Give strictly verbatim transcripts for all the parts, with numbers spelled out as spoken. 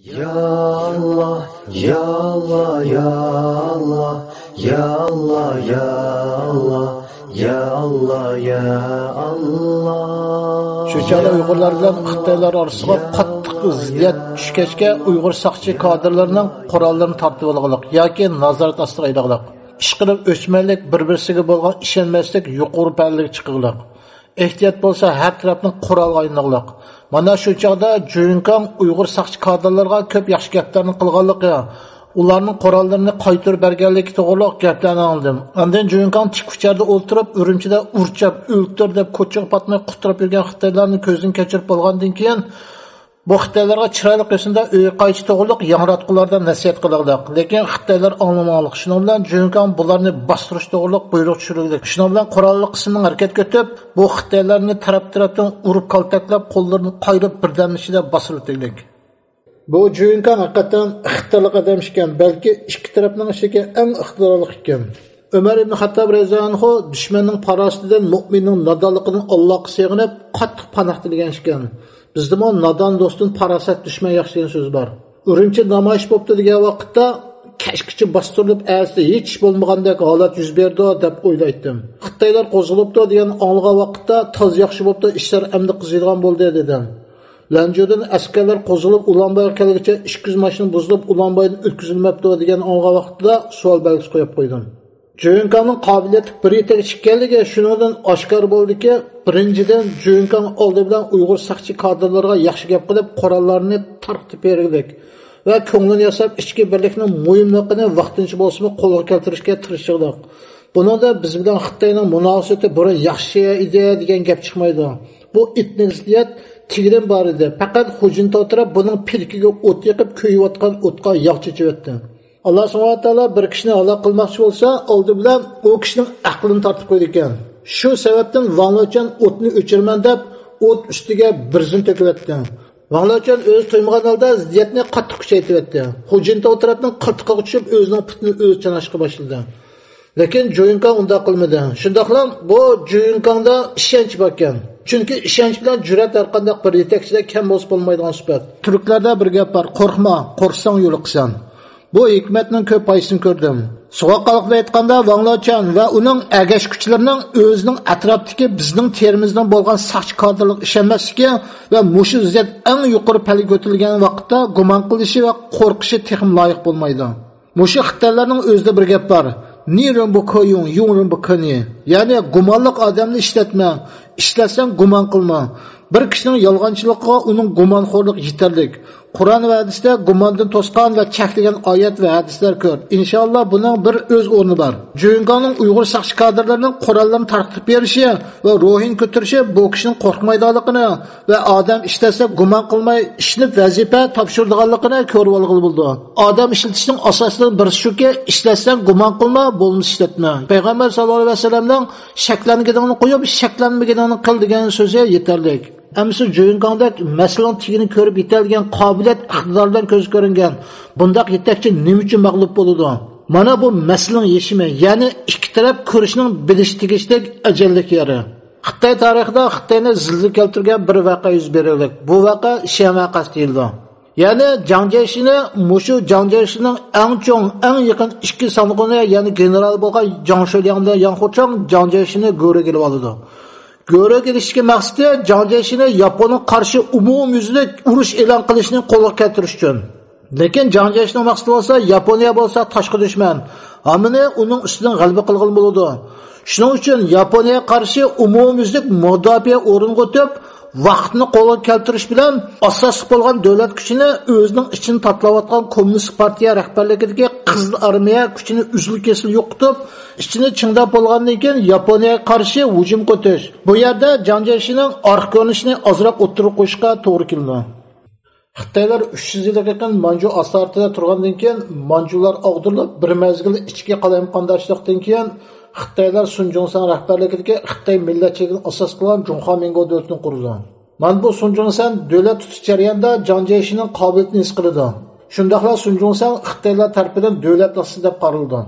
يا ئاللا، يا ئاللا، يا ئاللا، يا ئاللا، يا ئاللا، يا ئاللا، يا ئاللا. شۇ چاغدا ئۇيغۇرلار بىلەن خىتايلار ئارىسىغا قاتتىق زىددىيەت چۈشكەچكە، ئۇيغۇر ساقچى كادىرلىرىنىڭ قوراللىرىنى تارتىۋالغانلىق ياكى نازارەت ئاستىغا ئېلىغانلىق. ئىشقىلىپ ئۆچمەنلىك، بىر-بىرسىگە بولغان ئىشەنمەسلىك يۇقىرى پەللىگە چىقىغلىق. ئېھتىيات بولسا ھەر تەرەپنىڭ قورالغا ئايلىنىغلىق. مانا شۇ چاغدا جۇيۈنكاڭ ئۇيغۇر ساقچى كادىرلىرىغا كۆپ ياخشى گەپلەرنى قىلغانلىقى، ئۇلارنىڭ قوراللىرىنى قايتۇرۇپ بەرگەنلىكى توغرۇلۇق گەپلەرنى ئاڭلىدىم. ئاندىن جۇيۈنكاڭ تىك ئۇچاردا ئولتۇرۇپ، ئۈرۈمچىدە ئۇر چاپ، ئۆلتۈر دەپ كوچىغا پاتماي قۇتراپ يۈرگەن خىتايلارنى كۆزدىن كەچۈرۈپ بولغاندىن كېيىن، بۇ خىتايلارغا چىرايلىق يوسۇندا ئۆيگە قايتىش توغرۇلۇق ياڭراتقۇلاردا نەسىھەت قىلغۇدەك. لېكىن خىتايلار ئاڭلىمىغانلىق. شۇنىڭ بىلەن جۇيۈنكاڭ بۇلارنى باستۇرۇش توغرۇلۇق بۇيرۇق چۈشۈرگۈدەك. شۇنىڭ بىلەن قوراللىق قىسىمنىڭ ھەرىكەتكە ئۆتۈپ، بۇ خىتايلارنى تەرەپ-تەرەپتىن ئۇرۇپ، كالتەكلەپ، قوللىرىنى قايرىپ، بىردەمنىڭ ئىچىدە باستۇرۇۋەتكۈدەك. بۇ جۇيۈنكاڭ ھەقىقەتەن ئىقتىدارلىق ئادەم ئىكەن، بەلكى ئىككى تەرەپنىڭ ئىچىدىكى ئەڭ ئىقتىدارلىق ئىكەن. ئۆمەر ئىبن خەتتاب رەزىياللاھۇ ئەنھۇ دۈشمەننىڭ پاراسىتىدىن، مۆمىننىڭ نادانلىقىدىن ئاللاغا سېغىنىپ، قاتتىق پاناھ تىلىگەن ئىكەن. بىزدىمۇ نادان دوستتىن پاراسەت دۈشمەن ياخشى دېگەن سۆز بار. ئۈرۈمچىدە نامايىش بوپتۇ دېگەن ۋاقىتتا، كەچكىچە باستۇرۇلۇپ، ئەتىسى ھېچ ئىش بولمىغاندەك ھالەت يۈز بېرىدۇ، دەپ ئويلايتتىم. خىتايلار قوزغىلىپتۇ دېگەننى ئاڭلىغان ۋاقىتتا، تازا ياخشى بوپتۇ، ئىشلار ئەمدى قىزىيدىغان بولدى، دېدىم. لەنجۇدىن ئەسكەرلەر قوزغىلىپ، ئۇلانبايغا كەلگۈچە ئىككى يۈز ماشىنا بۇزۇلۇپ، ئۇلانبايدىن ئۆتكۈزۈلمەپتۇ، دېگەننى ئاڭلىغان ۋاقتىدا سوئال بەلگىسى قويۇپ قويدۇم. جۇيۈنكاڭنىڭ قابىلىيەتلىك بىر يېتەكچى ئىكەنلىكى شۇنىڭدىن ئاشكارا بولدىكى، بىرىنچىدىن، جۇيۈنكاڭ ئالدى بىلەن ئۇيغۇر ساقچى كادىرلىرىغا ياخشى گەپ قىلىپ، قوراللارنى تارقىتىپ بەرگۈدەك ۋە كۆڭلىنى ياساپ، ئىچكى بىرلىكنىڭ مۇھىملىقىنى ۋاقتىنچە بولسىمۇ قولغا كەلتۈرۈشكە تىرىشىشلىق. بۇنىڭدا بىز بىلەن خىتاينىڭ مۇناسىۋىتى بۇرۇن ياخشى ئىدى دېگەن گەپ چىقمايدۇ. بۇ ئېتنىك زىددىيەت تېگىدىن بار ئىدى. پەقەت خۇجىنتاۋ تەرەپ بۇنىڭ پىلىكىگە ئوت يېقىپ، كۆيۈۋاتقان ئوتقا ياغ چېچىۋەتتى. ئاللا سۇبھانەھۇ ۋە تائالا بىر كىشىنى ھالاك قىلماقچى بولسا، ئالدى بىلەن ئۇ كىشىنىڭ ئەقلىنى تارتىپ قويىدىكەن. شۇ سەۋەبتىن ۋاڭ لېچۈەن ئوتنى ئۆچۈرىمەن دەپ، ئوت ئۈستىگە بېنزىن تۆكۈۋەتتى. ۋاڭ لېچۈەن ئۆزى تۇيمىغان ھالدا زىددىيەتنى قاتتىق كۈچەيتىۋەتتى. خۇجىنتاۋ تەرەپنىڭ قىلتىقىغا چۈشۈپ، ئۆزىنىڭ پۇتىنى ئۆزى چاناشقا باشلىدى. لېكىن جۇيۈنكاڭ ئۇنداق قىلمىدى. شۇنداقلا بۇ جۇيۈنكاڭدا ئىشەنچ باركەن. چۈنكى ئىشەنچ بىلەن جۈرئەت ھەرقانداق بىر يېتەكچىدە كەم بولسا بولمايدىغان سۈپەت. تۈركلەردە بىر گەپ بار، «قورقما، قورقساڭ يولۇقىسەن.» بۇ ھېكمەتنىڭ كۆپ پايدىسىنى كۆردۈم. سوغۇققانلىق بىلەن ئېيتقاندا، ۋاڭ لېچۈەن ۋە ئۇنىڭ ئەگەشكۈچىلىرىنىڭ ئۆزىنىڭ ئەتراپتىكى بىزنىڭ تېرىمىزنىڭ بولغان ساقچى كادىرلىرىغا ئىشەنمەسلىكى ۋە مۇشۇ زىددىيەت ئەڭ يۇقىرى پەللىگە كۆتۈرۈلگەن ۋاقىتتا گۇمان قىلىشى ۋە قورقۇشى تېخىمۇ لايىق بولمايدۇ. مۇشۇ خىتايلارنىڭ ئۆزىدە بىر گەپ بار. «نى رېن بۇ كې يۇڭ، يۇڭ رېن بۇ كې نى.» يەنى گۇمانلىق ئادەمنى ئىشلەتمە. ئىشلەتسەڭ گۇمان قىلما. بىر كىشىنىڭ يالغانچىلىقىغا ئۇنىڭ گۇمانخورلۇقى يېتەرلىك. قۇرئان ۋە ھەدىستە گۇماندىن توسقان ۋە چەكلىگەن ئايەت ۋە ھەدىسلەر كۆپ. ئىنشائاللا بۇنىڭ بىر ئۆز ئورنى بار. جۇيۈنكاڭنىڭ ئۇيغۇر ساقچى كادىرلىرىنىڭ قوراللىرىنى تارقىتىپ بېرىشى ۋە روھىنى كۆتۈرۈشى بۇ كىشىنىڭ قورقمايدىغانلىقىنى ۋە ئادەم ئىشلەتسە گۇمان قىلماي ئىشىنىپ ۋەزىپە تاپشۇرىدىغانلىقىنى كۆرۈۋالغىلى بولىدۇ. ئادەم ئىشلىتىشنىڭ ئاساسلىرىدىن بىرسى شۇكى، ئىشلەتسەڭ گۇمان قىلما، بولمىسا ئىشلەتمە. پەيغەمبەر ساللاللاھۇ ئەلەيھى ۋەسەللەمنىڭ «شەكلەنگىنىڭنى قويۇپ، شەكلەنمىگىنىڭنى قىل» دېگەن سۆزى يېتەرلىك. ئەمىسە جۇيۈنكاڭدەك مەسىلىنىڭ تېگىنى كۆرۈپ يېتەلىگەن قابىلىيەت، ئىقتىدار بىلەن كۆزگە كۆرۈنگەن بۇنداق يېتەكچى نېمە ئۈچۈن مەغلۇپ بولىدۇ؟ مانا بۇ مەسىلىنىڭ يېشىمى، يەنى ئىككى تەرەپ كۈرىشىنىڭ بىلىشى تېگىشلىك ئەجەللىك يېرى. خىتاي تارىخىدا خىتاينى زىلزىلە كەلتۈرگەن بىر ۋەقە يۈز بېرىلدى. بۇ ۋەقە شيەن ۋەقەسى دېيىلىدۇ. يەنى جاڭ جيېشىنى، مۇشۇ جاڭ جيېشىنىڭ ئەڭ چوڭ، ئەڭ يېقىن ئىككى سانغۇنى، يەنى گېنېرال بولغان جاڭ شۆلياڭ بىلەن ياڭ خۇچاڭ جاڭ جيېشىنى گۆرۈگە ئېلىۋالىدۇ. گۆرۈگە ئېلىشتىكى مەقسىتى جاڭ جيېشىنى ياپونغا قارشى ئومۇميۈزلۈك ئۇرۇش ئېلان قىلىشنى قولغا كەلتۈرۈش ئۈچۈن. لېكىن جاڭ جيېشىنىڭ مەقسىتى بولسا، ياپونىيە بولسا تاشقى دۈشمەن، ھامىنى ئۇنىڭ ئۈستىدىن غەلىبە قىلغىلى بولىدۇ. شۇنىڭ ئۈچۈن ياپونىيەگە قارشى ئومۇميۈزلۈك مۇداپىئە ئورنىغا ئۆتۈپ، ۋاقىتنى قولغا كەلتۈرۈش بىلەن ئاساسلىق بولغان دۆلەت كۈچىنى، ئۆزىنىڭ ئىچىنى تاتىلاۋاتقان كوممۇنىست پارتىيە رەھبەرلىكىدىكى قىزىل ئارمىيە كۈچىنى ئۈزۈل-كېسىل يوقىتىپ، ئىچىنى چىڭداپ بولغاندىن كېيىن ياپونىيەگە قارشى ھۇجۇمغا ئۆتۈش. بۇ يەردە جاڭ جيېشىنىڭ ئارقا كۆرۈنۈشىنى ئازراق ئوتتۇرىغا قويۇشقا توغرا كېلىدۇ. خىتايلار ئۈچ يۈز يىلغا يېقىن مانجۇ ئاسارىتىدە تۇرغاندىن كېيىن، مانجۇلار ئاغدۇرۇلۇپ، بىر مەزگىل ئىچكى قالايمىقانداشلىقتىن كېيىن، خىتايلار سۇن جۇڭسەن رەھبەرلىكىدىكى خىتاي مىللەتچىلىكىنى ئاساس قىلغان جۇڭخۇا مىنگو دۆلىتىنى قۇرىدۇ. مانا بۇ سۇن جۇڭسەن دۆلەت تۇتۇش جەريانىدا جاڭ جيېشىنىڭ قابىلىيىتىنى ھېس قىلىدۇ. شۇنداقلا سۇن جۇڭسەن خىتايلار تەرىپىدىن دۆلەت ئەسلى دەپ قارىلىدۇ.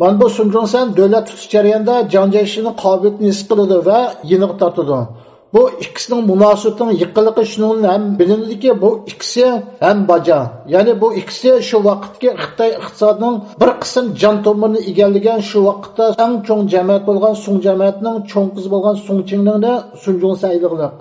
مانا بۇ سۇن جۇڭسەن دۆلەت تۇتۇش جەريانىدا جاڭ جيېشىنىڭ قابىلىيىتىنى ھېس قىلىدۇ ۋە يېنىغا تارتىدۇ. بۇ ئىككىسىنىڭ مۇناسىۋىتىنىڭ يېقىنلىقى شۇنىڭدىن ھەم بىلىنىدۇكى، بۇ ئىككىسى ھەم باجا. يەنى بۇ ئىككىسى شۇ ۋاقىتتىكى خىتاي ئىقتىسادىنىڭ بىر قىسىم جان تومۇرىنى ئىگىلىگەن، شۇ ۋاقىتتا ئەڭ چوڭ جەمەت بولغان سۇڭ جەمەتىنىڭ چوڭ قىزى بولغان سۇڭ چىڭلىڭنى سۇن جۇڭسەن ئىلىغلىق.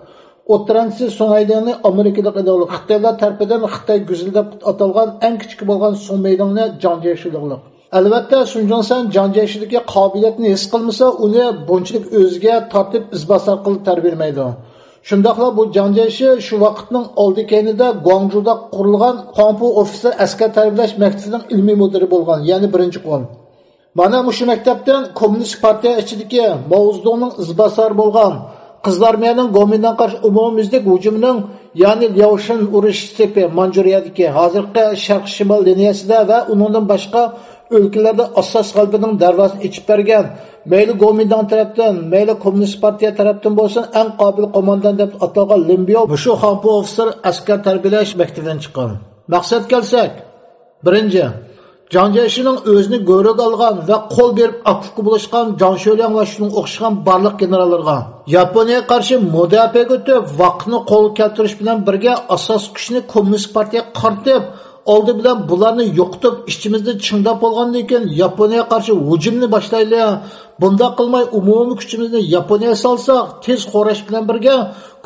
ئوتتۇرىنچىسى سۇڭ ھەيدىڭنى ئامېرىكىلىق ئىلىغلىق. خىتايلار تەرىپىدىن خىتاي گۈزىلى دەپ ئاتالغان ئەڭ كىچىكى بولغان سۇڭ مېيدىڭنى جاڭ جيېشى ئىلىغلىق. ئەلۋەتتە، سۇن جۇڭسەن جاڭ جيېشىدىكى قابىلىيەتنى ھېس قىلمىسا، ئۇنى بۇنچىلىك ئۆزىگە تارتىپ ئىزباسار قىلىپ تەربىيەلىمەيدۇ. شۇنداقلا بۇ جاڭ جيېشى شۇ ۋاقىتنىڭ ئالدى كەينىدە گۇاڭجۇدا قۇرۇلغان خۇاڭپۇ ئوفىتسېر ئەسكەر تەربىيەلەش مەكتىپىنىڭ ئىلمىي مۇدىرى بولغان، يەنى بىرىنچى قول. مانا مۇشۇ مەكتەپتىن كوممۇنىست پارتىيە ئىچىدىكى ماۋزېدۇڭنىڭ ئىزباسارى بولغان قىزىل ئارمىيەنىڭ گومىنداڭغا قارشى ئومۇميۈزلۈك ھۇجۇمىنىڭ، يەنى لياۋشىن ئۇرۇش سېپى، مانجۇرىيەدىكى ھازىرقى شەرقىي شىمال لىنىيەسىدە ۋە ئۇنىڭدىن باشقا ئۆلكىلەردە ئاساس غەلىبىنىڭ دەرۋازىسىنى ئېچىپ بەرگەن، مەيلى گومىنداڭ تەرەپتىن، مەيلى كوممۇنىست پارتىيە تەرەپتىن بولسۇن، ئەڭ قابىل قوماندان دەپ ئاتالغان لىن بياۋ مۇشۇ خۇاڭپۇ ئوفىتسېر ئەسكەر تەربىيەلەش مەكتىپىدىن چىققان. مەقسەتكە كەلسەك، بىرىنچى، جاڭ جيېشىنىڭ ئۆزىنى گۆرۈگە ئالغان ۋە قول بېرىپ ئاكا-ئۇكا بولۇشقان جاڭ شۆلياڭ ۋە شۇنىڭغا ئوخشىغان بارلىق گېنېراللارغا، ياپونىيەگە قارشى مۇداپىئەگە ئۆتۈپ، ۋاقىتنى قولغا كەلتۈرۈش بىلەن بىرگە ئاساسىي كۈچنى كوممۇنىست پارتىيەگە قارىتىپ، ئالدى بىلەن بۇلارنى يوقىتىپ، ئىچىمىزدە چىڭداپ بولغاندىن كېيىن ياپونىيەگە قارشى ھۇجۇمنى باشلايلى. بۇنداق قىلماي، ئومۇمىي كۈچىمىزنى ياپونىيەگە سالساق، تېز خوراش بىلەن بىرگە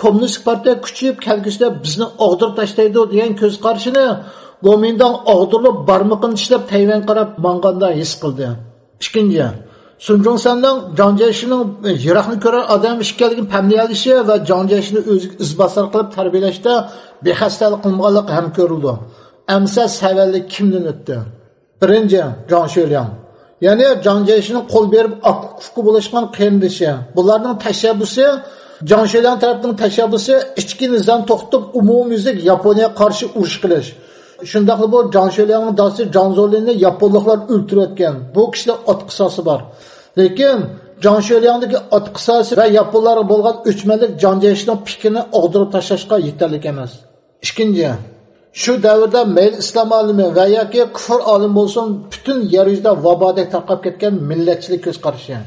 كوممۇنىست پارتىيە كۈچىيىپ، كەلگۈسىدە بىزنى ئاغدۇرۇپ تاشلايدۇ، دېگەن كۆز قارىشىنى گومىنداڭ ئاغدۇرۇلۇپ، بارمىقىنى چىشلەپ، تەيۋەنگە قاراپ ماڭغاندا ھېس قىلدى. ئىككىنچى، سۇن جۇڭسەننىڭ جاڭ جيېشىنىڭ يىراقنى كۆرەر ئادەم ئىكەنلىكىنى پەملىيەلىشى ۋە جاڭ جيېشىنى ئۆزىگە ئىزباسار قىلىپ تەربىيەلەشتە بىخەستەلىك قىلمىغانلىقى ھەم كۆرۈلىدۇ. ئەمسە سەۋەنلىك كىمدىن ئۆتتى؟ بىرىنچى، جاڭ شۆلياڭ. يەنى جاڭ جيېشىنىڭ قول بېرىپ ئاكا-ئۇكا بولۇشقان قېرىندىشى. بۇلارنىڭ تەشەببۇسى، جاڭ شۆلياڭ تەرەپنىڭ تەشەببۇسى ئىچكى نىزانى توختىتىپ، ئومۇميۈزلۈك ياپونىيەگە قارشى ئۇرۇش قىلىش. شۇنداقلا بۇ جاڭ شۆلياڭنىڭ دادىسى جاڭ زولىننى ياپونلۇقلار ئۆلتۈرۈۋەتكەن. بۇ كىشىدە ئات قىساسى بار. لېكىن جاڭ شۆلياڭدىكى ئات قىساسى ۋە ياپونلارغا بولغان ئۆچمەنلىك جاڭ جيېشىنىڭ پىكرىنى ئاغدۇرۇپ تاشلاشقا يېتەرلىك ئەمەس. ئىككىنچى، شۇ دەۋردە مەيلى ئىسلام ئالىمى ۋە ياكى كۇفر ئالىمى بولسۇن، پۈتۈن يەر يۈزىدە ۋابادەك تارقاپ كەتكەن مىللەتچىلىك كۆز قارىشى.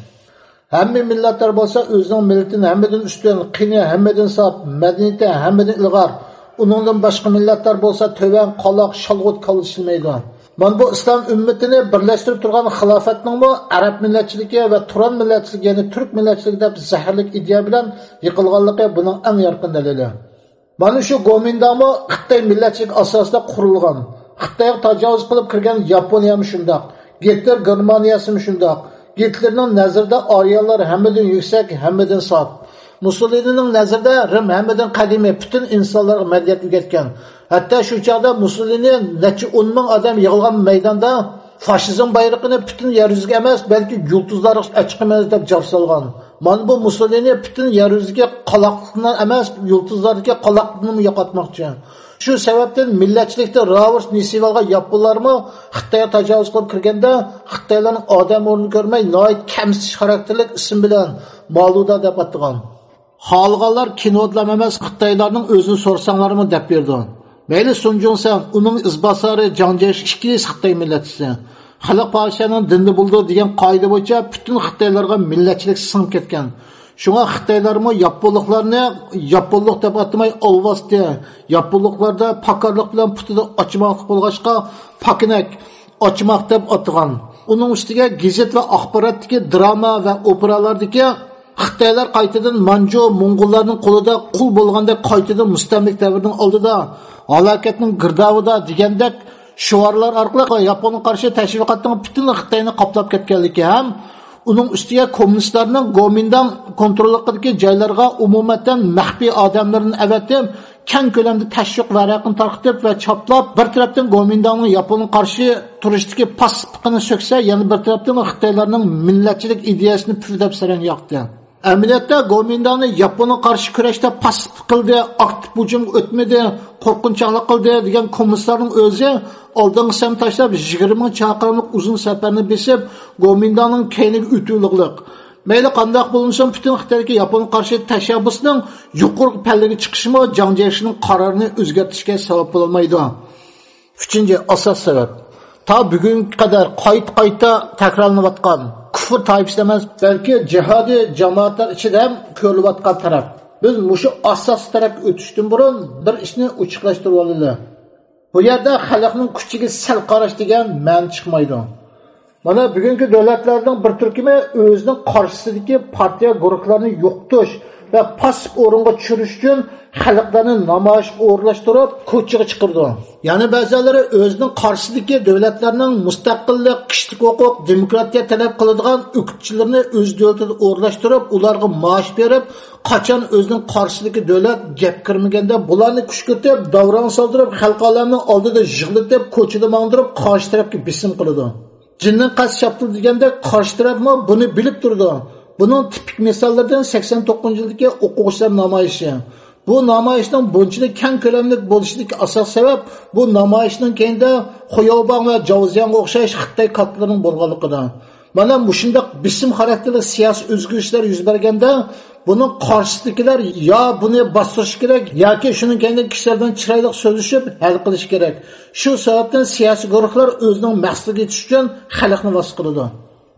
ھەممە مىللەتلەر بولسا ئۆزىنىڭ مىللىتىنى ھەممىدىن ئۈستۈن، قېنى ھەممىدىن ساپ، مەدەنىيىتى ھەممىدىن ئىلغار، ئۇنىڭدىن باشقا مىللەتلەر بولسا تۆۋەن، قالاق، شالغۇت كاللا ئىشلىمەيدۇ. مانا بۇ ئىسلام ئۈممىتىنى بىرلەشتۈرۈپ تۇرغان خىلاپەتنىڭمۇ ئەرەب مىللەتچىلىكى ۋە تۇران مىللەتچىلىكى، يەنى تۈرك مىللەتچىلىكى دەپ زەھەرلىك ئىدىيە بىلەن يىقىلغانلىقى بۇنىڭ ئەڭ يارقىن دەلىلى. مانا شۇ گومىنداڭمۇ خىتاي مىللەتچىلىك ئاساسىدا قۇرۇلغان. خىتايغا تاجاۋۇز قىلىپ كىرگەن ياپونىيەمۇ شۇنداق. گىتلېر گېرمانىيەسىمۇ شۇنداق. گىتلېرنىڭ نەزىرىدە ئارىيانلار ھەممىدىن يۈكسەك، ھەممىدىن ساپ. مۇسسولىنىنىڭ نەزىرىدە رىم ھەممىدىن قەدىمىي، پۈتۈن ئىنسانلارغا مەدەنىيەت ئۆگەتكەن. ھەتتا شۇ چاغدا مۇسسولىنى نەچچە ئون مىڭ ئادەم يىغىلغان مەيداندا فاشىزم بايرىقىنى پۈتۈن يەر يۈزىگە ئەمەس، بەلكى يۇلتۇزلارغا ئاچىقىمىز دەپ جار سالغان. مانا بۇ مۇسسولىنى پۈتۈن يەر يۈزىدىكى قالاقلىقنى ئەمەس، يۇلتۇزلاردىكى قالاقلىقنىمۇ يوقاتماقچى. شۇ سەۋەبتىن مىللەتچىلىكتە راۋۇرس نېسىۋالغان ياپونلارمۇ خىتايغا تاجاۋۇز قىلىپ كىرگەندە، خىتايلارنىڭ ئادەم ئورنىنى كۆرمەي، ناھايىتى كەمسىتىش خاراكتېرلىك ئىسىم بىلەن مالۇدا دەپ ئاتىغان. خالىغانلار كىنودىلا ئەمەس، خىتايلارنىڭ ئۆزىنى سورىساڭلارمۇ دەپ بېرىدۇ. مەيلى سۇن جۇڭسەن، ئۇنىڭ ئىزباسارى جاڭ جيېشى ئىككىلىسى خىتاي مىللەتچىسى. خەلق پادىشاھنىڭ دىنىدا بولىدۇ دېگەن قائىدە بويىچە پۈتۈن خىتايلارغا مىللەتچىلىك سىڭىپ كەتكەن. شۇڭا خىتايلارمۇ ياپونلۇقلارنى ياپونلۇق دەپ ئاتىماي، ئالۋاستى، ياپونلۇقلاردا پاكارلىق بىلەن پۇتىدا ئاچىماقلىق بولغاچقا، پاكىنەك، ئاچىماق دەپ ئاتىغان. ئۇنىڭ ئۈستىگە گېزىت ۋە ئاخباراتتىكى دراما ۋە ئوپېرالاردىكى خىتايلار قايتىدىن مانجۇ، موڭغۇللارنىڭ قولىدا قۇل بولغاندەك، قايتىدىن مۇستەملىكە دەۋرىنىڭ ئالدىدا، ھالاكەتنىڭ گىردابىدا دېگەندەك شوئارلار ئارقىلىق ياپونغا قارشى تەشۋىقاتنىڭ پۈتۈن خىتاينى قاپلاپ كەتكەنلىكى ھەم ئۇنىڭ ئۈستىگە كوممۇنىستلارنىڭ گومىنداڭ كونتروللۇقىدىكى جايلارغا ئومۇمەن مەخپىي ئادەملىرىنى ئەۋەتىپ، كەڭ كۆلەمدە تەشۋىق ۋەرەقىنى تارقىتىپ ۋە چاپلاپ، بىر تەرەپتىن گومىنداڭنىڭ ياپونغا قارشى تۇرۇشتىكى پاسسىپلىقىنى سۆكسە، يەنە بىر تەرەپتىن خىتايلارنىڭ مىللەتچىلىك ئىدىيەسىنى پۈۋلەپ سەرەڭگە ياقتى. ئەمەلىيەتتە، گومىنداڭنى ياپونغا قارشى كۈرەشتە پاسسىپ قىلدى، ئاكتىپ ھۇجۇمغا ئۆتمىدى، قورقۇنچاقلىق قىلدى دېگەن كوممۇنىستلارنىڭ ئۆزى ئالدىنقى سەپنى تاشلاپ، يىگىرمە مىڭ چاقىرىملىق ئۇزۇن سەپەرنى بېسىپ، گومىنداڭنىڭ كەينىگە ئۆتۈۋالغانلىق. مەيلى قانداق بولمىسۇن، پۈتۈن خىتايدىكى ياپونغا قارشى تەشەببۇسنىڭ يۇقىرىقى پەللىگە چىقىشىمۇ جاڭ جيېشىنىڭ قارارىنى ئۆزگەرتىشكە سەۋەب بولالمايدۇ. ئۈچىنچى ئاساس سەۋەب، تا بۈگۈنگە قەدەر قايتا-قايتا تەكرارلىنىۋاتقان كۇفر تائىپىسىدە ئەمەس، بەلكى جىھادىي جامائەتلەر ئىچىدە ھەم كۆرۈلۈۋاتقان تەرەپ. بىز مۇشۇ ئاساسىي تەرەپكە ئۆتۈشتىن بۇرۇن بىر ئىشنى ئوچۇقلاشتۇرۇۋالىلى. بۇ يەردە خەلقنىڭ كۈچىگە سەل قاراش دېگەن مەنە چىقمايدۇ. مانا بۈگۈنكى دۆلەتلەرنىڭ بىر تۈركۈمى ئۆزىنىڭ قارشىسىدىكى پارتىيە گۇرۇھلارنى يوقىتىش ۋە پاسسىپ ئورۇنغا چۈشۈرۈش ئۈچۈن خەلقلەرنى نامايىشقا ئورۇنلاشتۇرۇپ، كوچىغا چىقىرىدۇ. يەنە بەزىلىرى ئۆزىنىڭ قارشىسىدىكى دۆلەتلەرنىڭ مۇستەقىللىق، كىشىلىك ھوقۇق، دېموكراتىيە تەلەپ قىلىدىغان ئۆكتىچىلىرىنى ئۆز دۆلىتىدە ئورۇنلاشتۇرۇپ، ئۇلارغا مائاش بېرىپ، قاچان ئۆزىنىڭ قارشىسىدىكى دۆلەت گەپ كىرمىگەندە، بۇلارنى كۈشكۈرتۈپ، داۋراڭ سالدۇرۇپ، خەلق ئالەمنىڭ ئالدىدا يىغلىتىپ، كوچىدا ماڭدۇرۇپ، قارشى تەرەپكە بېسىم قىلىدۇ. جىننىڭ قەستى شاپتۇل دېگەندەك، قارشى تەرەپمۇ بۇنى بىلىپ تۇرىدۇ. بۇنىڭ تىپىك مىساللىرىدىن سەكسەن توققۇزىنچى يىلدىكى ئوقۇغۇچىلار نامايىشى. بۇ نامايىشنىڭ بۇنچىلىك كەڭ كۆلەملىك بولۇشىدىكى ئاساسىي سەۋەب، بۇ نامايىشنىڭ كەينىدە خۇياۋباڭ ۋە جاۋزياڭغا ئوخشاش خىتاي كاتتىلىرىنىڭ بولغانلىقىدا. مانا مۇشۇنداق بېسىم خاراكتېرلىك سىياسىي ئۆزگىرىشلەر يۈز بەرگەندە، بۇنىڭ قارشىسىدىكىلەر يا بۇنى باستۇرۇشى كېرەك، ياكى شۇنىڭ كەينىدىكى كىشىلەر بىلەن چىرايلىق سۆزلىشىپ ھەل قىلىشى كېرەك. شۇ سەۋەبتىن سىياسىي گۇرۇھلار ئۆزىنىڭ مەقسىتىگە يېتىش ئۈچۈن خەلقنى ۋاسىتە قىلىدۇ.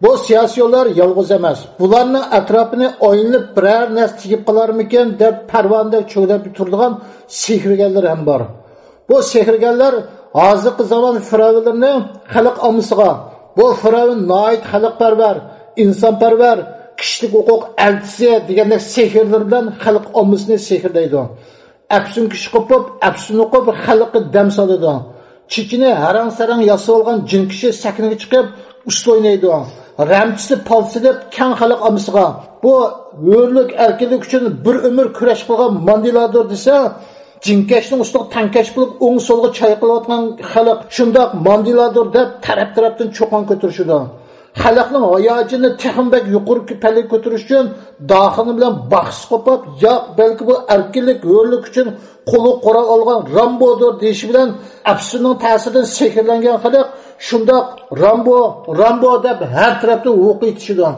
بۇ سىياسىيونلار يالغۇز ئەمەس. بۇلارنىڭ ئەتراپىنى ئايلىنىپ بىرەر نەرسە تېگىپ قالارمىكىن دەپ پەرۋانىدەك چۆگىلەپ تۇرىدىغان سېھىرگەرلەر ھەم بار. بۇ سېھىرگەرلەر ھازىرقى زامان فىرئەۋنلىرىنى خەلق ئاممىسىغا، بۇ فىرئەۋن ناھايىتى خەلقپەرۋەر، ئىنسانپەرۋەر، كىشىلىك ھوقۇق ئەلچىسى دېگەندەك سېھىرلىرى بىلەن خەلق ئاممىسىنى سېھىرلەيدۇ. ئەپسۇن كىشى قوپۇپ، ئەپسۇن ئوقۇپ، خەلققە دەم سالىدۇ. چېچىنى ھاراڭ-ساراڭ ياسىۋالغان جىن كىشى سەھنىگە چىقىپ، ئۇسسۇل ئوينايدۇ. رەمچىسى پال سېلىپ، كەڭ خەلق ئاممىسىغا، بۇ ھۆرلۈك، ئەركىنلىك ئۈچۈن بىر ئۆمۈر كۈرەش قىلغان ماندېلادۇر دېسە، جىنكەشنىڭ ئۈستىگە تەڭكەش بولۇپ، ئوڭ-سولغا چايقىلىۋاتقان خەلق شۇنداق ماندېلادۇر دەپ، تەرەپ-تەرەپتىن چۇقان كۆتۈرۈشىدۇ. خەلقنىڭ ھاياجىنىنى تېخىمۇ بەك يۇقىرى پەللىگە كۆتۈرۈش ئۈچۈن داخىنى بىلەن باخشىسى قوپۇپ، ياق، بەلكى بۇ ئەركىنلىك، ھۆرلۈك ئۈچۈن قولىغا قورال ئالغان رامبودۇر دېيىشى بىلەن ئەپسۇننىڭ تەسىرىدىن سېھىرلەنگەن خەلق شۇنداق رامبو، رامبو دەپ ھەر تەرەپتىن ھۇۋقۇپ يېتىشىدۇ.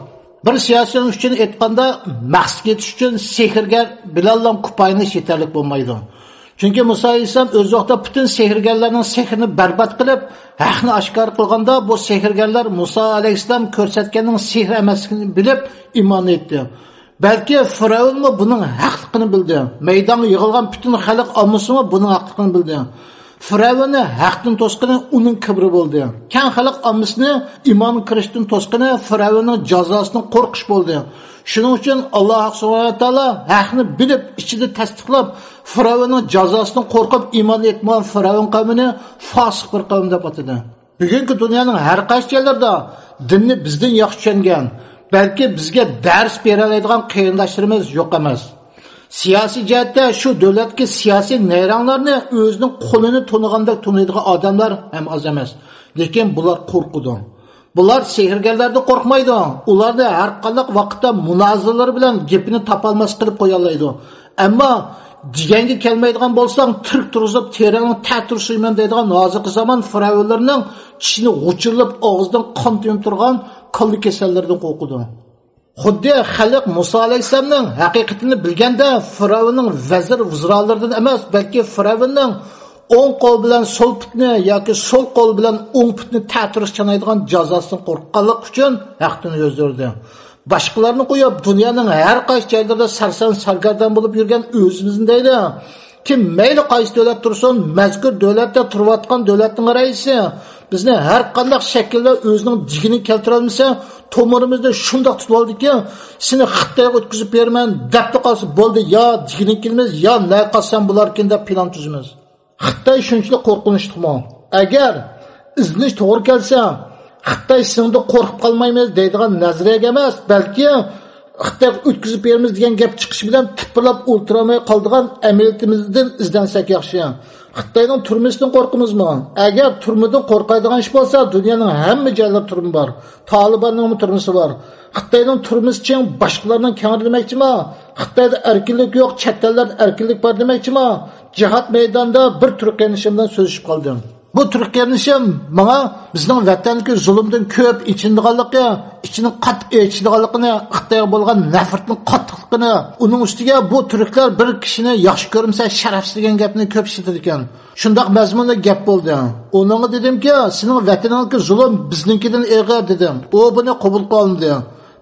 بىر سىياسىيون ئۈچۈن ئېيتقاندا، مەقسەتكە يېتىش ئۈچۈن سېھىرگەر بىلەنلا كۇپايىلىنىش يېتەرلىك بولمايدۇ. چۈنكى مۇسا ئەلەيھىسسالام ئۆز ۋاقتىدا پۈتۈن سېھىرگەرلەرنىڭ سېھرىنى بەربات قىلىپ، ھەقنى ئاشكارا قىلغاندا، بۇ سېھىرگەرلەر مۇسا ئەلەيھىسسالام كۆرسەتكەننىڭ سېھىر ئەمەسلىكىنى بىلىپ ئىمان ئېيتتى. بەلكى فىرئەۋنمۇ بۇنىڭ ھەقلىقىنى بىلدى. مەيدانغا يىغىلغان پۈتۈن خەلق ئاممىسىمۇ بۇنىڭ ھەقلىقىنى بىلدى. فىرئەۋننى ھەقتىن توسقىنى ئۇنىڭ كىبرى بولدى. كەڭ خەلق ئاممىسىنى ئىمانغا كىرىشتىن توسقىنى فىرئەۋننىڭ جازاسىدىن قورقۇش بولدى. شۇنىڭ ئۈچۈن ئاللاھ سۇبھانەھۇ ۋە تائالا ھەقنى بىلىپ، ئىچىدە تەستىقلاپ، فىرئەۋننىڭ جازاسىدىن قورقۇپ ئىمان ئېيتمىغان فىرئەۋن قەۋمىنى فاسىق بىر قەۋم دەپ ئاتىدى. بۈگۈنكى دۇنيانىڭ ھەر قايسى جايلىرىدا دىننى بىزدىن ياخشى چۈشەنگەن، بەلكى بىزگە دەرس بېرەلەيدىغان قېرىنداشلىرىمىز يوق ئەمەس. سىياسىي جەھەتتە شۇ دۆلەتتىكى سىياسىي نەيرەڭلارنى ئۆزىنىڭ قولىنى تونۇغاندەك تونۇيدىغان ئادەملەر ھەم ئاز ئەمەس. لېكىن بۇلار قورقىدۇ. بۇلار سېھىرگەرلەردىن قورقمايدۇ. ئۇلارنى ھەر قانداق ۋاقىتتا مۇنازىرىلىرى بىلەن گېپىنى تاپالماس قىلىپ قويالايدۇ. ئەمما دېگەنگە كەلمەيدىغان بولساڭ، تىرىك تۇرغۇزۇپ، تېرەڭنى تەتۈر سويىمەن دەيدىغان ھازىرقى زامان فىرئەۋنلىرىنىڭ چىشىنى غۇچۇرلاپ، ئاغزىدىن قان تېمىپ تۇرغان كاللا كېسەللىرىدىن قورقىدۇ. خۇددى خەلق مۇسا ئەلەيھىسسالامنىڭ ھەقىقىتىنى بىلگەندە، فىرئەۋننىڭ ۋەزىر ۋۇزرالىرىدىن ئەمەس، بەلكى فىرئەۋننىڭ ئوڭ قول بىلەن سول پۇتنى ياكى سول قول بىلەن ئوڭ پۇتنى تەتۈرۈش چانايدىغان جازاسىدىن قورققانلىقى ئۈچۈن ھەقتىن يۈز ئۆردى. باشقىلارنى قويۇپ، دۇنيانىڭ ھەر قايسى جايلىرىدا سەرسان سەرگەردان بولۇپ يۈرگەن ئۆزىمىزنى دەيلى. كىم مەيلى قايسى دۆلەت تۇرسۇن، مەزكۇر دۆلەتتە تۇرۇۋاتقان دۆلەتنىڭ رەئىسى بىزنى ھەر قانداق شەكىلدە ئۆزىنىڭ دېگىنىگە كەلتۈرەلمىسە، تومۇرىمىزنى شۇنداق تۇتۇۋالدىكى، سېنى خىتايغا ئۆتكۈزۈپ بېرىمەن دەپلا قالسا بولدى، يا دېگىنىگە كېلىمىز، يا نەگە قالسام بولاركىن دەپ پىلان تۈزىمىز. خىتاي شۇنچىلىك قورقۇنچلۇقمۇ؟ ئەگەر ئىزدىنىش توغرا كەلسە، خىتاي سېنىڭدىن قورقۇپ قالمايمىز دەيدىغان نەزەرىيەگە ئەمەس، بەلكى خىتايغا ئۆتكۈزۈپ بېرىمىز دېگەن گەپ چىقىشى بىلەن تىپىرلاپ ئولتۇرالماي قالىدىغان ئەمەلىيىتىمىزدىن ئىزدەنسەك ياخشى. خىتاينىڭ تۈرمىسىدىن قورقىمىزمۇ؟ ئەگەر تۈرمىدىن قورقايدىغان ئىش بولسا، دۇنيانىڭ ھەممە جايلىرىدا تۈرمە بار. تالىباننىڭمۇ تۈرمىسى بار. خىتاينىڭ تۈرمىسى چىڭ، باشقىلارنىڭ كەڭرى دېمەكچىما؟ خىتايدا ئەركىنلىك يوق، چەت ئەللەردە ئەركىنلىك بار دېمەكچىما؟ جىھاد مەيدانىدا بىر تۈرك قېرىندىشىم بىلەن سۆزلىشىپ قالدىم. بۇ تۈرك قېرىندىشىم ماڭا بىزنىڭ ۋەتەندىكى زۇلۇمدىن كۆپ ئېچىنىدىغانلىقى، ئىچىنىڭ قاتتىق ئېچىشىدىغانلىقىنى، خىتايغا بولغان نەپرىتىنىڭ قاتتىقلىقىنى، ئۇنىڭ ئۈستىگە بۇ تۈركلەر بىر كىشىنى ياخشى كۆرمىسە شەرەپسىز دېگەن گەپنى كۆپ ئىشلىتىدىكەن. شۇنداق مەزمۇندا گەپ بولدى. ئۇنىڭغا دېدىمكى، سېنىڭ ۋەتىنىڭدىكى زۇلۇم بىزنىڭكىدىن ئېغىر دېدىم. ئۇ بۇنى قوبۇل قىلالمىدى.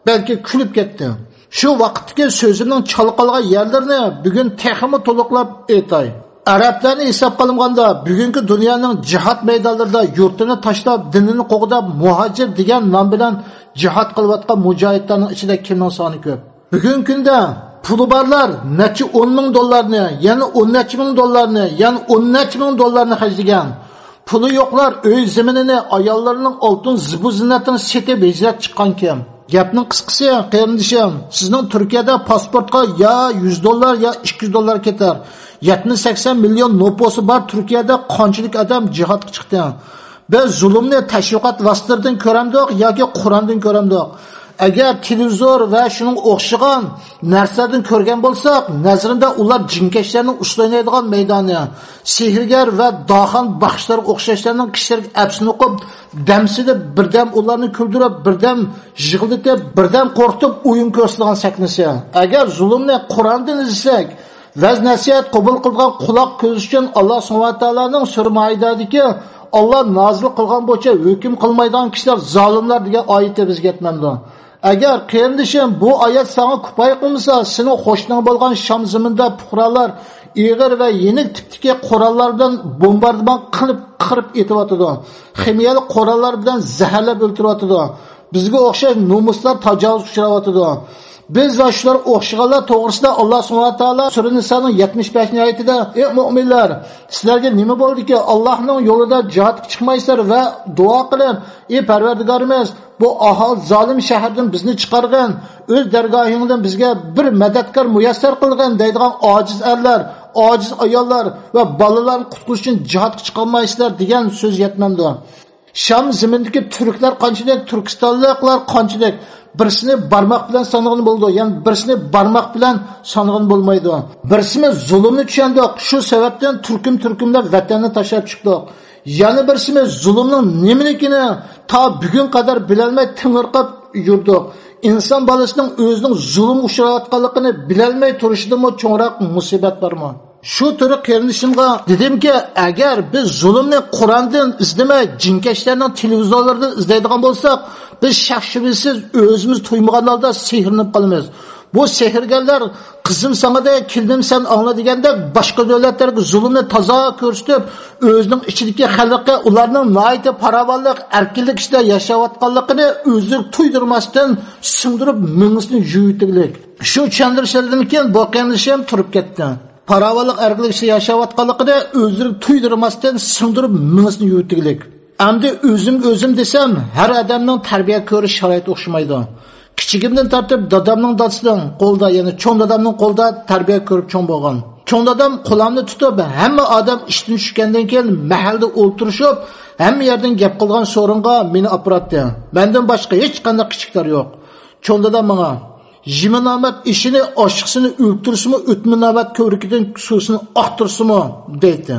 بەلكى كۈلۈپ كەتتى. شۇ ۋاقىتتىكى سۆزۈمنىڭ چالقالغان يەرلىرىنى بۈگۈن تېخىمۇ تولۇقلاپ ئېيتاي. ئەرەبلەرنى ھېساب قىلغاندا، بۈگۈنكى دۇنيانىڭ جىھاد مەيدانلىرىدا يۇرتىنى تاشلاپ، دىنىنى قوغداپ، مۇھاجىر دېگەن نام بىلەن جىھاد قىلىۋاتقان مۇجاھىدلارنىڭ ئىچىدە كىمنىڭ سانى كۆپ؟ بۈگۈنكى كۈندە پۇلى بارلار نەچچە ئون مىڭ دوللارنى، يەنە ئون نەچچە مىڭ دوللارنى، يەنە ئون نەچچە مىڭ دوللارنى خەجلىگەن. پۇلى يوقلار ئۆي زېمىنىنى، ئاياللىرىنىڭ ئالتۇن زىبۇ زىننەتىنى سېتىپ ھىجرەت چىققان كىم؟ گەپنىڭ قىسقىسى، قېرىندىشىم، سىزنىڭ تۈركىيەدە پاسپورتقا يا يۈز دوللار، يا ئىككى يۈز دوللار كېتەر. يەتمىش سەكسەن مىليون نوپۇسى بار تۈركىيەدە قانچىلىك ئادەم جىھادقا چىقتى؟ بىز زۇلۇمنى تەشۋىقات ۋاسىتىلىرىدىن كۆرەمدۇق ياكى قۇراندىن كۆرەمدۇق؟ ئەگەر تېلېۋىزور ۋە شۇنىڭغا ئوخشىغان نەرسىلەردىن كۆرگەن بولساق، نەزىرىمدە ئۇلار جىنكەشلەرنىڭ ئۇسسۇل ئوينايدىغان مەيدانى، سېھىرگەر ۋە داخان باخشىلارغا ئوخشاشلارنىڭ كىشىلەرگە ئەپسىنى ئوقۇپ، دەمسىدە بىردەم ئۇلارنى كۈلدۈرۈپ، بىردەم يىغلىتىپ، بىردەم قورقۇتۇپ ئويۇن كۆرسىتىدىغان سەھنىسى. ئەگەر زۇلۇمنى قۇراندىن ئىزدىسەك، ۋەز نەسىھەت قوبۇل قىلىدىغان قۇلاق كۆز ئۈچۈن ئاللا سۇبھانەھۇ ۋە تائالانىڭ سۈرە مائىدەدىكى، ئاللا نازىل قىلغان بويىچە ھۆكۈم قىلمايدىغان كىشىلەر زالىملار دېگەن ئايىتى بىزگە يەتمەمدۇ؟ ئەگەر قېرىندىشىم بۇ ئايەت ساڭا كۇپايە قىلمىسا، سېنىڭ قوشنىڭ بولغان شام زېمىنىدا پۇقرالار ئېغىر ۋە يېنىك تىپتىكى قوراللار بىلەن بومباردىمان قىلىپ قىرىپ ئېتىۋاتىدۇ. خىمىيەلىك قوراللار بىلەن زەھەرلەپ ئۆلتۈرۈۋاتىدۇ. بىزگە ئوخشاش نومۇسلار تاجاۋۇزغا ئۇچراۋاتىدۇ. بىز ۋە شۇلار ئوخشىغانلار توغرىسىدا ئاللا سۇبھانەھۇ ۋە تائالا سۈرە نىسانىڭ يەتمىش بەشىنچى ئايىتىدە، ئەي مۆمىنلەر، سىلەرگە نېمە بولدىكى، ئاللانىڭ يولىدا جىھادقا چىقمايسىلەر ۋە دۇئا قىلىڭ، ئەي پەرۋەردىگارىمىز، بۇ ئاھال زالىم شەھەردىن بىزنى چىقارغىن، ئۆز دەرگاھىڭدىن بىزگە بىر مەدەتكار مۇيەسسەر قىلغىن دەيدىغان ئاجىز ئەرلەر، ئاجىز ئاياللار ۋە بالىلارنى قۇتقۇزۇش ئۈچۈن جىھادقا چىقالمايسىلەر دېگەن سۆز يەتمەمدۇ؟ شام زېمىنىدىكى تۈركلەر قانچىلىك، تۈركىستانلىقلار قانچىلىك، بىرسىنى بارماق بىلەن سانىغىلى بولىدۇ، يەنە بىرسىنى بارماق بىلەن سانىغىلى بولمايدۇ. بىرسىمىز زۇلۇمنى چۈشەندۇق، شۇ سەۋەبتىن تۈركۈم-تۈركۈملەپ ۋەتەننى تاشلاپ چىقتۇق. يەنە بىرسىمىز زۇلۇمنىڭ نېمىلىكىنى تا بۈگۈن قەدەر بىلەلمەي تېڭىرقاپ يۈردۇق. ئىنسان بالىسىنىڭ ئۆزىنىڭ زۇلۇمغا ئۇچراۋاتقانلىقىنى بىلەلمەي تۇرۇشىدىنمۇ چوڭراق مۇسىبەت بارمۇ؟ شۇ تۈرى قېرىندىشىمغا دېدىمكى، ئەگەر بىز زۇلۇمنى قۇراندىن ئىزدىمەي، جىنكەشلەرنىڭ تېلېۋىزورلىرىدىن ئىزدەيدىغان بولساق، بىز شەك-شۈبھىسىز ئۆزىمىز تۇيمىغان ھالدا سېھىرلىنىپ قالىمىز. بۇ سېھىرگەرلەر «قىزىم ساڭا دە، كېلىنىم سەن ئاڭلا» دېگەندەك باشقا دۆلەتلەرگە زۇلۇمنى تازا كۆرسىتىپ، ئۆزىنىڭ ئىچىدىكى خەلققە ئۇلارنىڭ ناھايىتى پاراۋانلىق، ئەركىنلىك ئىچىدە ياشاۋاتقانلىقىنى ئۆزلىرىگە تۇيدۇرماستىن سىڭدۈرۈپ مېڭىسىنى يۇيۇۋېتىگلىك. شۇ چۈشەندۈرۈشلىرىدىن كېيىن بۇ قېرىندىشىم تۇرۇپ كەتتى. پاراۋانلىق، ئەركىنلىك ئىچىدە ياشاۋاتقانلىقىنى ئۆزلىرىگە تۇيدۇرماستىن سىڭدۈرۈپ مېڭىسىنى يۇيۇۋېتىگلىك. ئەمدى ئۆزۈمگە ئۆزۈم دېسەم، ھەر ئادەمنىڭ تەربىيە كۆرۈش شارائىتى ئوخشىمايدۇ. كىچىكىمدىن تارتىپ دادامنىڭ دادىسىنىڭ قولىدا، يەنى چوڭ دادامنىڭ قولىدا تەربىيە كۆرۈپ چوڭ بولغان. چوڭ دادام قولامنى تۇتۇپ، ھەممە ئادەم ئىشتىن چۈشكەندىن كېيىن مەھەلدە ئولتۇرۇشۇپ، ھەممە يەردىن گەپ قىلغان سورۇنغا مېنى ئاپىراتتى. مەندىن باشقا ھېچقانداق كىچىكلەر يوق. چوڭ دادام ماڭا، «يېمە نامەرت ئېشىنى، ئاشىقىسىنى ئۆلتۈرسىمۇ، ئۆتمە نامەرت كۆۋرۈكىدىن سۇسىنى ئاقتۇرسىمۇ» دەيتتى.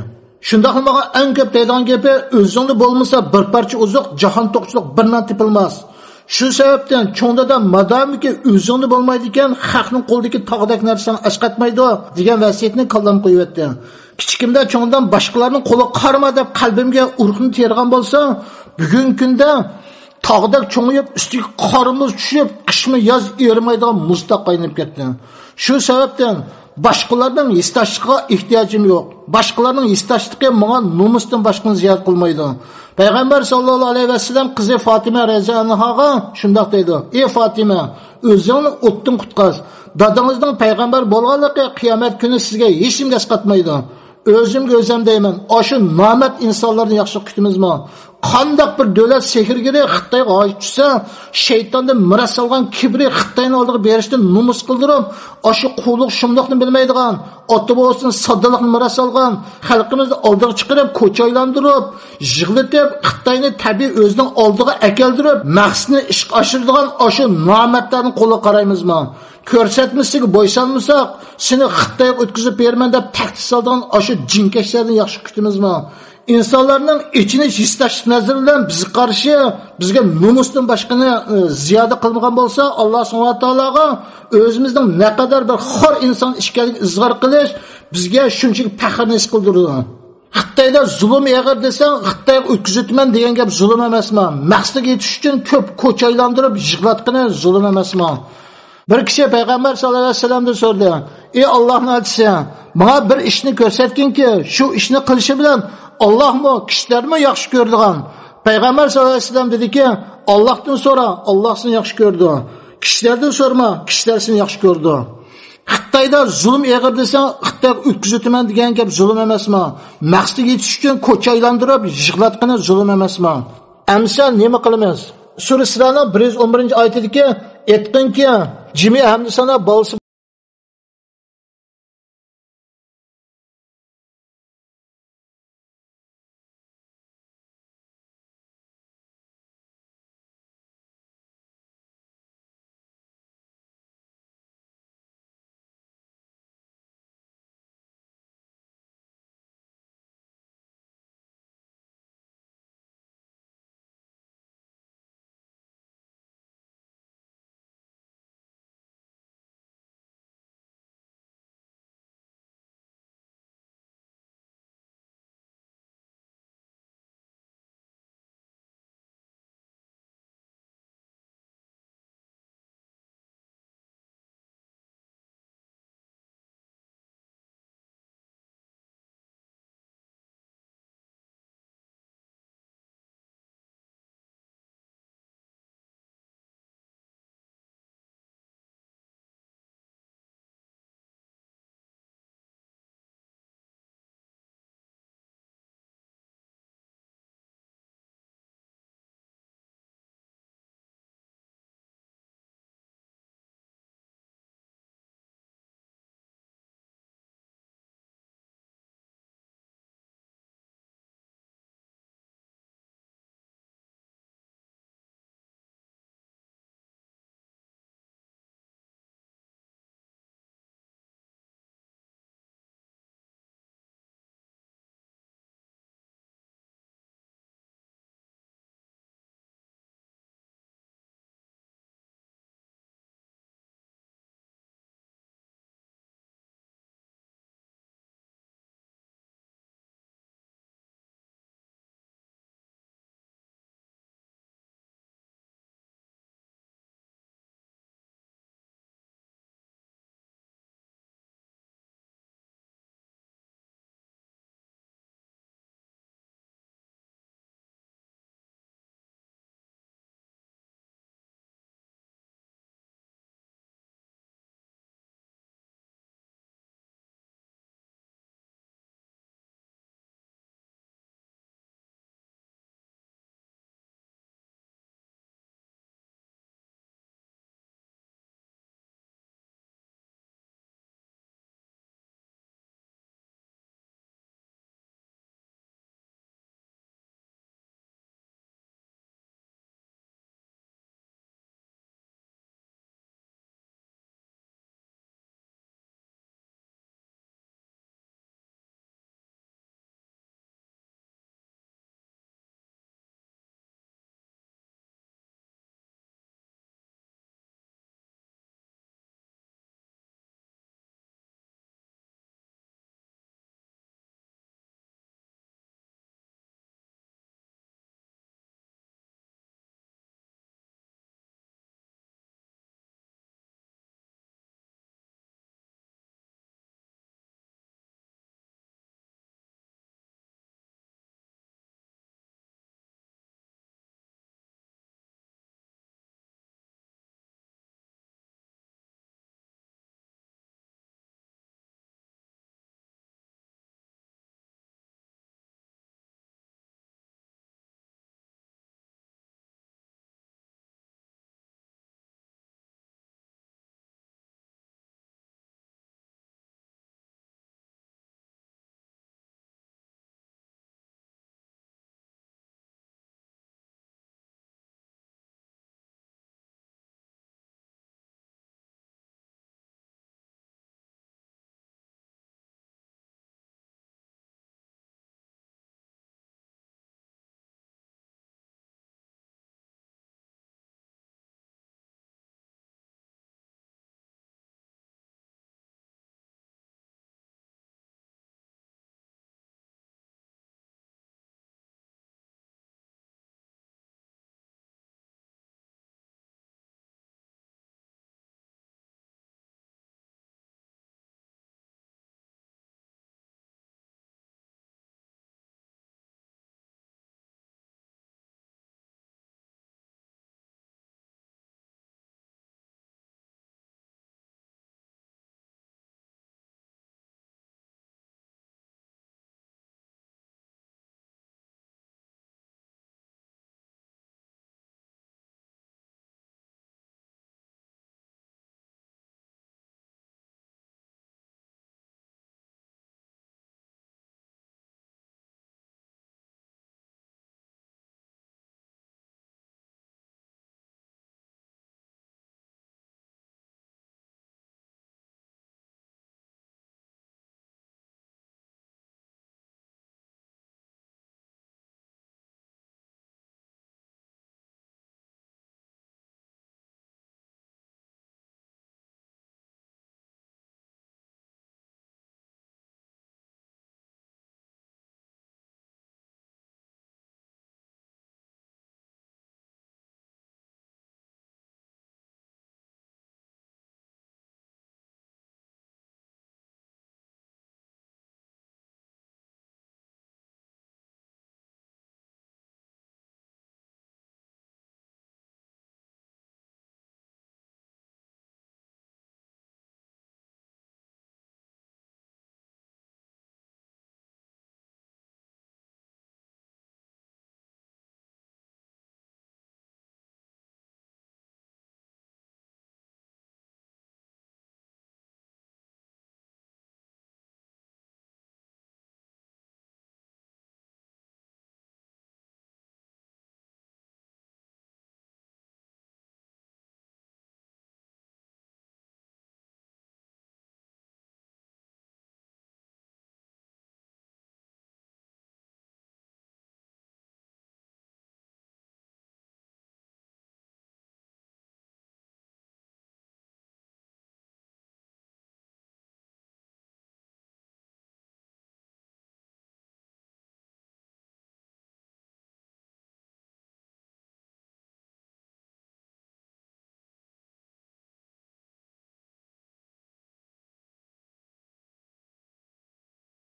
شۇنداقلا ماڭا ئەڭ كۆپ دەيدىغان گېپى، «ئۆزۈڭدە بولمىسا بىر پارچە ئوزۇق، جاھان توقچىلىق بىر نان تېپىلماس. شۇ سەۋەبتىن چوڭ دادام، مادامىكى ئۆزۈڭدە بولمايدىكەن، خەقنىڭ قولىدىكى تاغدەك نەرسە ساڭا ئەسقاتمايدۇ» دېگەن ۋەسىيىتىنى كاللامغا قويۇۋەتتى. كىچىكىمدە چوڭ دادام «باشقىلارنىڭ قولىغا قارىما» دەپ قەلبىمگە ئۇرۇقنى تېرىغان بولسا، بۈگۈنكى كۈندە تاغدەك چوڭىيىپ، ئۈستىگە قار مۇز چۈشۈپ، قىشمۇ ياز ئېرىمەيدىغان مۇزتاغقا ئايلىنىپ كەتتى. شۇ سەۋەبتىن باشقىلارنىڭ ھېسداشلىقىغا ئېھتىياجىم يوق. باشقىلارنىڭ ھېسداشلىقى ماڭا نومۇستىن باشقىنى زىيادە قىلمايدۇ. پەيغەمبەر ساللاللاھۇ ئەلەيھى ۋەسەللەم قىزى فاتىمە رەزىياللاھۇ ئەنھاغا شۇنداق دەيدۇ: «ئەي فاتىمە، ئۆزۈڭنى ئوتتىن قۇتقاز. دادىڭىزنىڭ پەيغەمبەر بولغانلىقى قىيامەت كۈنى سىزگە ھېچنېمە ئەسقاتمايدۇ.» ئۆزۈمگە ئۆزۈم دەيمەن، ئاشۇ نامەرد ئىنسانلاردىن ياخشىلىق كۈتىمىزمۇ؟ قانداق بىر دۆلەت سېھىرگىرى خىتايغا ھاجەت چۈشسە، شەيتاندىن مىراس ئالغان كىبرى خىتاينىڭ ئالدىغا بېرىشتىن نومۇس قىلدۇرۇپ، ئاشۇ قۇۋلۇق شۇملۇقنى بىلمەيدىغان، ئاتا بوۋىسىدىن ساددىلىقنى مىراس ئالغان، خەلقىمىزنى ئالدىغا چىقىرىپ، كوچا ئايلاندۇرۇپ، يىغلىتىپ، خىتاينى تەبىئىي ئۆزىنىڭ ئالدىغا ئەكەلدۈرۈپ، مەقسىتىنى ئىشقا ئاشۇرىدىغان ئاشۇ نامەردلەرنىڭ قولىغا قارايمىزمۇ؟ كۆرسەتمىسىگە بويسۇنمىساق، سېنى خىتايغا ئۆتكۈزۈپ بېرىمەن دەپ تەھدىت سالىدىغان ئاشۇ جىنكەشلەردىن ياخشى كۈتىمىزمۇ؟ ئىنسانلارنىڭ ئېچىنىش، ھېسداشلىق نەزىرى بىلەن بىزگە قارشى، بىزگە نومۇستىن باشقىنى، ئى، زىيادە قىلمىغان بولسا، ئاللا سۇبھانەھۇ ۋە تائالاغا ئۆزىمىزنىڭ نەقەدەر بىر خار ئىنسان ئىكەنلىكىنى ئىزھار قىلىش بىزگە شۇنچىلىك پەخىرنى ھېس قىلدۇرىدۇ. خىتايدا زۇلۇم ئېغىر دېسەڭ، خىتايغا ئۆتكۈزۈۋېتىمەن دېگەن گەپ زۇلۇم ئەمەسمۇ؟ مەقسىتىگە يېتىش ئۈچۈن كۆپ كوچا ئايلاندۇرۇپ يىغلاتقىنى زۇلۇم ئەمەسمۇ؟ بىر كىشى پەيغەمبەر ساللاللاھۇ ئەلەيھى ۋەسەللەمدىن سورىدى: «ئى ئاللاھنىڭ ئەلچىسى، ماڭا بىر ئىشنى كۆرسەتكىنكى، شۇ ئىشنى قىلىشى بىلەن ئاللاھمۇ، كىشىلەرمۇ ياخشى كۆرىدىغان.» پەيغەمبەر ساللاللاھۇ ئەلەيھى ۋەسەللەم دېدىكى: «ئاللاھتىن سورا، ئاللاھ سېنى ياخشى كۆرىدۇ. كىشىلەردىن سورىما، كىشىلەر سېنى ياخشى كۆرىدۇ.» خىتايدا زۇلۇم ئېغىر دېسەڭ، خىتايغا ئۆتكۈزۈۋېتىمەن دېگەن گەپ زۇلۇم ئەمەسمۇ؟ مەقسىتىگە يېتىش ئۈچۈن كوچا ئايلاندۇرۇپ يىغلاتقىنى زۇلۇم ئەمەسمۇ؟ ئەمسە نېمە قىلىمىز؟ سۈرە ئىسرانىڭ بىر يۈز ئون بىرىنچى ئايىتىدىكى: «ئېيتقىنكى، جىمى ھەمدە سانا بالىسى